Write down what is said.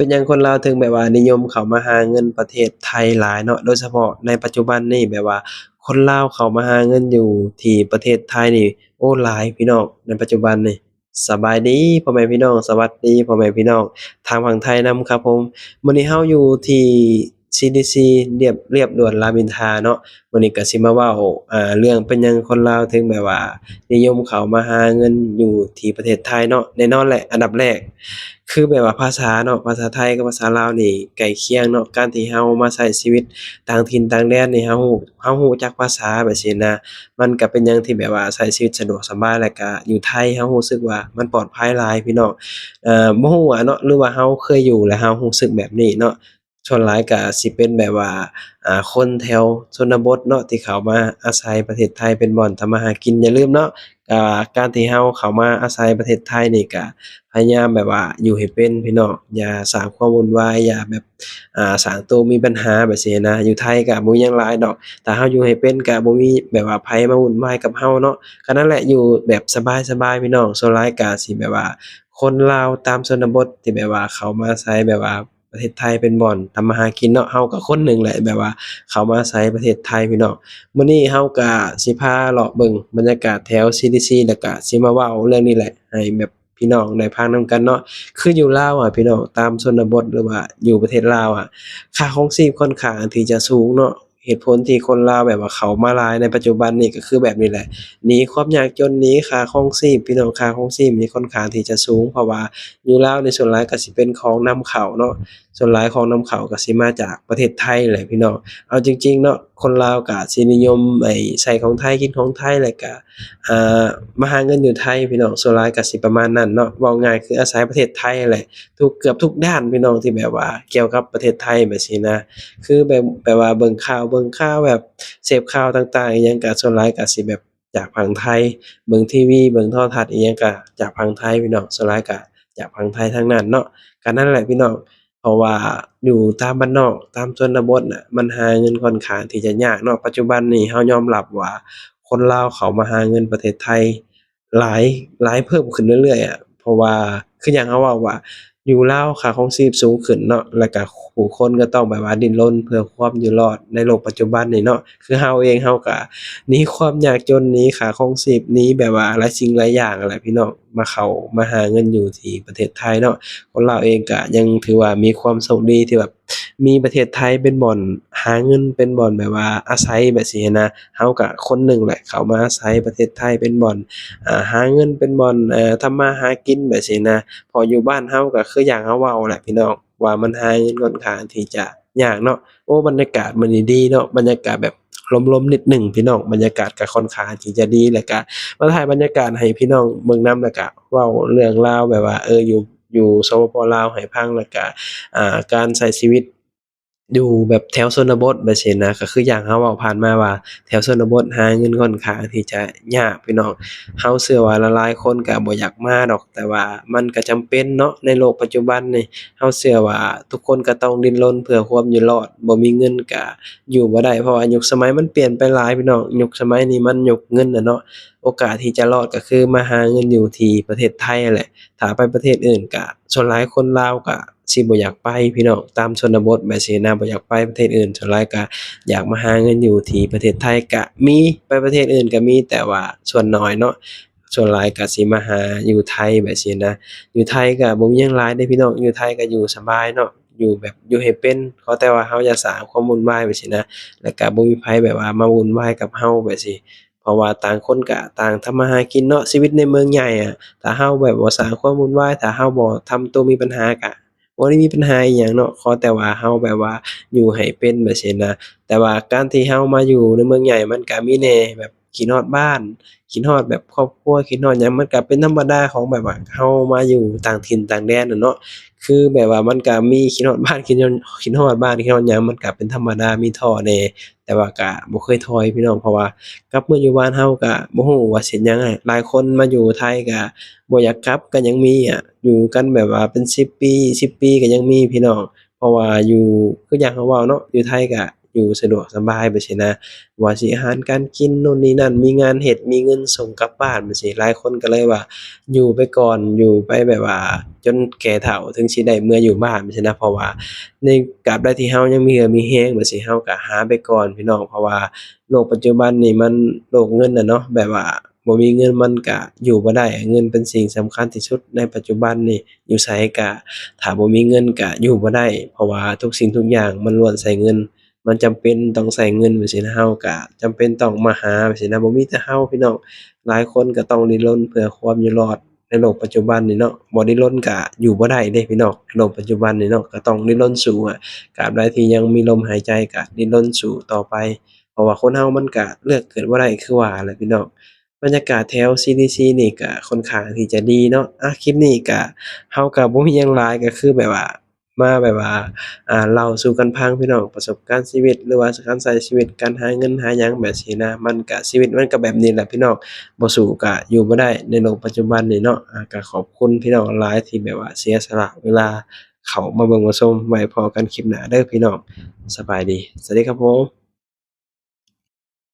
ປັນຫຍັງຄົນລາວເຖິງແບບວ່ານິຍົມເຂົ້າມາຫາເງິນປະເທດໄທຫຼາຍເນາະ ໂດຍສະເພາະໃນປັດຈຸບັນນີ້ ແບບວ່າຄົນລາວເຂົ້າມາຫາເງິນຢູ່ທີ່ປະເທດໄທນີ້ ໂອ້ ຫຼາຍພີ່ນ້ອງ ໃນປັດຈຸບັນນີ້. ສະບາຍດີພໍ່ແມ່ພີ່ນ້ອງ ສະຫວັດດີພໍ່ແມ່ພີ່ນ້ອງທາງຝັ່ງໄທນຳຄັບຜົມ. ມື້ນີ້ເຮົາຢູ່ທີ່ ຊີດີຊີ ລຽບ ລຽບດ່ວນລາມອິນທາເນາະ. ມື້ນີ້ກໍຊິມາເວົ້າ ເລື່ອງເປັນຫຍັງຄົນລາວເຖິງແບບວ່ານິຍົມເຂົ້າມາຫາເງິນຢູ່ທີ່ປະເທດໄທເນາະ. ແນ່ນອນແຫຼະ ອັນດັບແລກ ຄືແບບວ່າພາສາເນາະ ພາສາໄທກັບພາສາລາວນີ້ໃກ້ຄຽງເນາະ. ການທີ່ເຮົາມາໃຊ້ຊີວິດຕ່າງຖິ່ນຕ່າງແດນນີ້ ເຮົາຮູ້ ເຮົາຮູ້ຈັກພາສາແບບຊີ້ນະ ມັນກະເປັນຫຍັງທີ່ແບບວ່າໃຊ້ຊີວິດສະດວກສະບາຍ ແລະກະຢູ່ໄທເຮົາຮູ້ສຶກວ່າມັນປອດໄພຫຼາຍພີ່ນ້ອງ. ເອີ ບໍ່ຮູ້ວ່າເນາະ ຫຼືວ່າເຮົາເຄີຍຢູ່ແລ້ວເຮົາຮູ້ສຶກແບບນີ້ເນາະ. ສ່ວນຫຼາຍກະຊິເປັນແບບວ່າ ອາ ຄົນແຖວຊົນນະບົດເນາະ ທີ່ເຂົ້າມາອາໄສປະເທດໄທເປັນບ່ອນທຳມາຫາກິນ. ຢ່າລືມເນາະ ກະການທີ່ເຮົາເຂົ້າມາອາໄສປະເທດໄທນີ້ ກະພະຍາຍາມແບບວ່າຢູ່ໃຫ້ເປັນພີ່ນ້ອງ ຢ່າສ້າງຄວາມວຸ້ນວາຍ ຢ່າແບບ ອາ ສ້າງໂຕມີບັນຫາແບບຊີ້ນະ. ຢູ່ໄທກະບໍ່ມີຫຍັງຫຼາຍດອກ ຖ້າເຮົາຢູ່ໃຫ້ເປັນກະບໍ່ມີແບບວ່າໃຜມາວຸ້ນວາຍກັບເຮົາເນາະ. ກະນັ້ນແຫຼະ ຢູ່ແບບສະບາຍໆ ພີ່ນ້ອງ. ສ່ວນຫຼາຍກະຊິແບບວ່າຄົນລາວຕາມຊົນນະບົດທີ່ແບບວ່າເຂົ້າມາອາໄສແບບວ່າ ປະເທດໄທເປັນບ່ອນທຳມາຫາກິນເນາະ. ເຮົາກໍຄົນໜຶ່ງແຫຼະ ແບບວ່າເຂົ້າມາອາໄສປະເທດໄທພີ່ນ້ອງ. ມື້ນີ້ເຮົາກໍຊິພາເລາະເບິ່ງບັນຍາກາດແຖວ ຊີດີຊີ ແລ້ວກໍຊິມາເວົ້າເລື່ອງນີ້ແຫຼະ ໃຫ້ແບບພີ່ນ້ອງໄດ້ຟັງນຳກັນເນາະ. ຄືຢູ່ລາວອະພີ່ນ້ອງ ຕາມຊົນນະບົດ ຫຼືວ່າຢູ່ປະເທດລາວອະ ຄ່າຄອງຊີບຂ້ອນຂ້າງທີ່ຈະສູງເນາະ. ເຫດຜົນທີ່ຄົນລາວແບບວ່າເຂົ້າມາຫຼາຍໃນປັດຈຸບັນນີ້ກໍຄືແບບນີ້ແຫຼະ ໜີຄວາມຍາກຈົນ ໜີຄ່າຄອງຊີບພີ່ນ້ອງ. ຄ່າຄອງຊີບນີ້ຂ້ອນຂ້າງທີ່ຈະສູງ ເພາະວ່າຢູ່ລາວນີ້ສ່ວນຫຼາຍກໍຊິເປັນຂອງນຳເຂົ້າເນາະ. ສ່ວນຫຼາຍຂອງນຳເຂົ້າກໍຊິມາຈາກປະເທດໄທແຫຼະພີ່ນ້ອງ. ເອົາຈິງໆເນາະ ຄົນລາວກໍຊິນິຍົມໄປໃຊ້ຂອງໄທ ກິນຂອງໄທ ແລ້ວກໍ ອ່າ ມາຫາເງິນຢູ່ໄທພີ່ນ້ອງ. ສ່ວນຫຼາຍກໍຊິປະມານນັ້ນເນາະ ເວົ້າງ່າຍຄືອາໄສປະເທດໄທແຫຼະ ທຸກ ເກືອບທຸກດ້ານພີ່ນ້ອງ ທີ່ແບບວ່າກ່ຽວກັບປະເທດໄທແບບຊີ້ນະ. ຄືແບບ ແບບວ່າເບິ່ງຂ່າວ ເບິ່ງຂ່າວແບບເສບຂ່າວຕ່າງໆອີ່ຫຍັງ ກໍສ່ວນຫຼາຍກໍຊິແບບຈາກຝັ່ງໄທ ເບິ່ງທີວີ ເບິ່ງໂທລະທັດອີ່ຫຍັງກໍຈາກຝັ່ງໄທພີ່ນ້ອງ. ສ່ວນຫຼາຍກໍຈາກຝັ່ງໄທທັງນັ້ນເນາະ. ກໍນັ້ນແຫຼະພີ່ນ້ອງ ເພາະວ່າຢູ່ຕາມບ້ານນອກ ຕາມຊົນນະບົດນະ ມັນຫາເງິນຂ້ອນຂ້າງທີ່ຈະຍາກເນາະ. ປັດຈຸບັນນີ້ເຮົາຍອມຮັບວ່າຄົນລາວເຂົ້າມາຫາເງິນປະເທດໄທ ຫຼາຍ ຫຼາຍເພີ່ມຂຶ້ນເລື້ອຍໆອະ ເພາະວ່າຄືຢ່າງເຮົາເວົ້າວ່າ ຢູ່ລາວຄ່າຄອງຊີບສູງຂຶ້ນເນາະ ແລ້ວກະຜູ້ຄົນກໍຕ້ອງແບບວ່າດີ້ນລົນເພື່ອຄວາມຢູ່ລອດໃນໂລກປັດຈຸບັນນີ້ເນາະ. ຄືເຮົາເອງເຮົາກະໜີຄວາມຍາກຈົນ ໜີຄ່າຄອງຊີບ ໜີແບບວ່າຫຼາຍສິ່ງຫຼາຍຢ່າງຫັ້ນແຫຼະພີ່ນ້ອງ ມາເຂົ້າມາຫາເງິນຢູ່ທີ່ປະເທດໄທເນາະ. ຄົນລາວເອງກະຍັງຖືວ່າມີຄວາມໂຊກດີທີ່ແບບ ມີປະເທດໄທເປັນບ່ອນຫາເງິນ ເປັນບ່ອນແບບວ່າອາໄສແບບຊີ້ຫັ້ນນະ. ເຮົາກະຄົນໜຶ່ງແຫຼະ ເຂົ້າມາອາໄສປະເທດໄທເປັນບ່ອນ ອາ ຫາເງິນ ເປັນບ່ອນ ເອີ ທຳມາຫາກິນແບບຊີ້ນະ. ເພາະຢູ່ບ້ານເຮົາກະຄືຢ່າງເຮົາເວົ້າແຫຼະພີ່ນ້ອງ ວ່າມັນຫາເງິນຂ້ອນຂ້າງທີ່ຈະຍາກເນາະ. ໂອ້ ບັນຍາກາດມື້ນີ້ດີເນາະ ບັນຍາກາດແບບລົມໆນິດໜຶ່ງພີ່ນ້ອງ ບັນຍາກາດກະຂ້ອນຂ້າງທີ່ຈະດີ. ແລ້ວກະມາຖ່າຍບັນຍາກາດໃຫ້ພີ່ນ້ອງເບິ່ງນຳ ແລ້ວກະເວົ້າເລື່ອງລາວແບບວ່າ ເອີ ຢູ່ ຢູ່ ສປປ ລາວ ໃຫ້ຟັງ ແລ້ວກະ ອ່າ ການໃຊ້ຊີວິດຢູ່ແບບແຖວຊົນນະບົດແບບຊີ້ນະ. ກໍຄືຢ່າງເຮົາເວົ້າຜ່ານມາວ່າ ແຖວຊົນນະບົດຫາເງິນຂ້ອນຂ້າງທີ່ຈະຍາກພີ່ນ້ອງ. ເຮົາເຊື່ອວ່າຫຼາຍໆຄົນກໍບໍ່ຢາກມາດອກ ແຕ່ວ່າມັນກໍຈຳເປັນເນາະ ໃນໂລກປັດຈຸບັນນີ້. ເຮົາເຊື່ອວ່າທຸກຄົນກໍຕ້ອງດີ້ນລົນເພື່ອຄວາມຢູ່ລອດ ບໍ່ມີເງິນກໍຢູ່ບໍ່ໄດ້ ເພາະວ່າຍຸກສະໄໝມັນປ່ຽນໄປຫຼາຍພີ່ນ້ອງ. ຍຸກສະໄໝນີ້ມັນຍຸກເງິນແຫຼະເນາະ. ໂອກາດທີ່ຈະລອດກໍຄືມາຫາເງິນຢູ່ທີ່ປະເທດໄທຫັ້ນແຫຼະ. ຖ້າໄປປະເທດອື່ນກະ ສ່ວນຫຼາຍຄົນລາວກະຊິບໍ່ຢາກໄປພີ່ນ້ອງ ຕາມຊົນນະບົດແບບຊີ້ນະ ບໍ່ຢາກໄປປະເທດອື່ນ ສ່ວນຫຼາຍກະຢາກມາຫາເງິນຢູ່ທີ່ປະເທດໄທກະມີ ໄປປະເທດອື່ນກະມີ ແຕ່ວ່າສ່ວນໜ້ອຍເນາະ. ສ່ວນຫຼາຍກະຊິມາຫາຢູ່ໄທແບບຊີ້ນະ. ຢູ່ໄທກະບໍ່ມີຫຍັງຫຼາຍເດ້ພີ່ນ້ອງ ຢູ່ໄທກະຢູ່ສະບາຍເນາະ ຢູ່ແບບຢູ່ໃຫ້ເປັນ ຂໍແຕ່ວ່າເຮົາຢ່າສ້າງຄວາມວຸ້ນວາຍແບບຊີ້ນະ ແລ້ວກະບໍ່ມີໃຜແບບວ່າມາວຸ້ນວາຍກັບເຮົາແບບຊີ້. ເພາະວ່າຕ່າງຄົນກະຕ່າງທຳມາຫາກິນເນາະ ຊີວິດໃນເມືອງໃຫຍ່ອະ ຖ້າເຮົາແບບບໍ່ສ້າງຄວາມວຸ້ນວາຍ ຖ້າເຮົາບໍ່ທຳໂຕມີບັນຫາກະບໍ່ໄດ້ມີບັນຫາອີ່ຫຍັງເນາະ ຂໍແຕ່ວ່າເຮົາແບບວ່າຢູ່ໃຫ້ເປັນແບບຊີ້ນະ. ແຕ່ວ່າການທີ່ເຮົາມາຢູ່ໃນເມືອງໃຫຍ່ ມັນກະມີແດ່ແບບ ຄິດຮອດບ້ານ ຄິດຮອດແບບຄອບຄົວ ຄິດຮອດຫຍັງ ມັນກະເປັນທຳມະດາຂອງແບບວ່າເຮົາມາຢູ່ຕ່າງຖິ່ນຕ່າງແດນຫັ້ນເນາະ. ຄືແບບວ່າມັນກະມີຄິດຮອດບ້ານ ຄິດຮອດ ຄິດຮອດບ້ານ ຄິດຮອດຫຍັງ ມັນກະເປັນທຳມະດາ ມີທໍ້ແດ່ ແຕ່ວ່າກະບໍ່ເຄີຍທໍ້ພີ່ນ້ອງ ເພາະວ່າກັບເມືອຢູ່ບ້ານເຮົາກະບໍ່ຮູ້ວ່າຊິເຮັດຫຍັງ. ຫຼາຍຄົນມາຢູ່ໄທກະບໍ່ຢາກກັບກະຍັງມີອະ ຢູ່ກັນແບບວ່າເປັນສິບປີ ຊາວປີກະຍັງມີພີ່ນ້ອງ. ເພາະວ່າຢູ່ ຄືຢ່າງເຮົາເວົ້າເນາະ ຢູ່ໄທກະ ຢູ່ສະດວກສະບາຍແບບຊີ້ນະ ວ່າຊິອາຫານການກິນໂນ່ນນີ້ນັ້ນ ມີງານເຮັດ ມີເງິນສົ່ງກັບບ້ານແບບຊີ້ ຫຼາຍຄົນກໍເລີຍວ່າຢູ່ໄປກ່ອນ ຢູ່ໄປແບບວ່າຈົນແກ່ເຖົ້າເຖິງຊິໄດ້ເມືອຢູ່ບ້ານແບບຊີ້ນະ ເພາະວ່າໃນກາບໃດທີ່ເຮົາຍັງມີເຫື່ອມີແຮງແບບຊີ້ ເຮົາກໍຫາໄປກ່ອນພີ່ນ້ອງ ເພາະວ່າໂລກປັດຈຸບັນນີ້ມັນໂລກເງິນນະເນາະ ແບບວ່າບໍ່ມີເງິນມັນກະຢູ່ບໍ່ໄດ້ ເງິນເປັນສິ່ງສຳຄັນທີ່ສຸດໃນປັດຈຸບັນນີ້ ຢູ່ໃສກະ ຖ້າບໍ່ມີເງິນກະຢູ່ບໍ່ໄດ້ ເພາະວ່າທຸກສິ່ງທຸກຢ່າງມັນລ້ວນໃຊ້ເງິນ ມັນຈຳເປັນຕ້ອງໃຊ້ເງິນແບບຊີ້ນະ ເຮົາກະຈຳເປັນຕ້ອງມາຫາແບບຊີ້ນະ ບໍ່ມີແຕ່ເຮົາພີ່ນ້ອງ ຫຼາຍຄົນກໍຕ້ອງດີ້ນລົນເພື່ອຄວາມຢູ່ລອດໃນໂລກປັດຈຸບັນນີ້ເນາະ ບໍ່ດີ້ນລົນກະຢູ່ບໍ່ໄດ້ເດ້ພີ່ນ້ອງ ໃນໂລກປັດຈຸບັນນີ້ເນາະ ກໍຕ້ອງດີ້ນລົນສູ້ອະ ກາບໃດທີ່ຍັງມີລົມຫາຍໃຈກໍດີ້ນລົນສູ້ຕໍ່ໄປ ເພາະວ່າຄົນເຮົາມັນກະເລືອກເກີດບໍ່ໄດ້ຄືວ່າແຫຼະພີ່ນ້ອງ. ບັນຍາກາດແຖວ CDC ນີ້ກະຂ້ອນຂ້າງທີ່ຈະດີເນາະ ອາ ຄລິບນີ້ກະ ເຮົາກະບໍ່ມີຫຍັງຫຼາຍ ກະຄືແບບວ່າ ມາແບບວ່າ ອາ ເລົ່າສູ່ກັນຟັງພີ່ນ້ອງ ປະສົບການຊີວິດ ຫຼືວ່າການໃຊ້ຊີວິດ ການຫາເງິນຫາຫຍັງແບບຊີ້ນະ ມັນກະ ຊີວິດມັນກະແບບນີ້ແຫຼະພີ່ນ້ອງ ບໍ່ສູ້ກະຢູ່ບໍ່ໄດ້ໃນໂລກປັດຈຸບັນນີ້ເນາະ ອາ ກະຂອບຄຸນພີ່ນ້ອງຫຼາຍທີ່ແບບວ່າເສຍສະຫຼະເວລາເຂົ້າມາເບິ່ງມາຊົມ ໄວ້ພໍ້ກັນຄລິບໜ້າເດີພີ່ນ້ອງ ສະບາຍດີ ສະຫວັດດີຄັບຜົມ.